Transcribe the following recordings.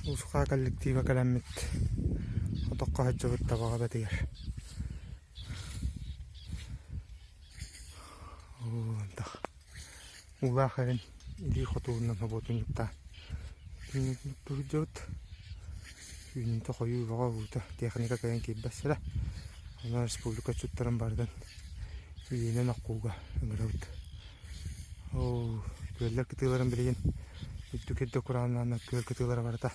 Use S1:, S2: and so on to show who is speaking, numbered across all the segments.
S1: Уус-Хаа коллектива кэлэммит отоххо сылдьыбыт табаҕа бэтигэр Уулаах эрин илии хотуурунан собуотунньуктаан сылдьыбыт. Үүнүүтэ хойуу бөҕө уута техника кэлэн киирбэт сирэ. Онон республика отчуттарын барытын илиинэн оххууга ыҥырабыт. Оо, күөллэр кытыыларын билигин үрдүк үрдүк курааннааннар күөл кытыылара барыта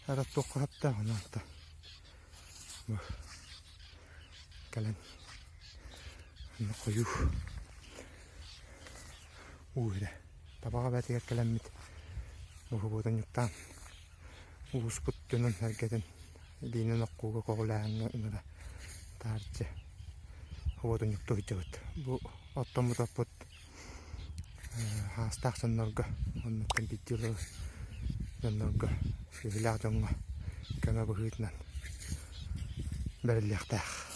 S1: ара туохха сөптөөх онон бу кэлэн онно хойуу уу эрэ табаҕа бээтигэр кэлэммит уһубуутунньуктаан улууспут дьонун сэргэтин илиинэн оххууга көҕүлээһиҥҥэ ыҥыра таарыччы уотунньуктуу сылдьабыт. Бу оттоммут оппут хаастаах дьоннорго оннуттан биирдии олорор дьоннорго сүөһүлээх дьоҥҥо көмө быһыытынан бэриллиэхтээх.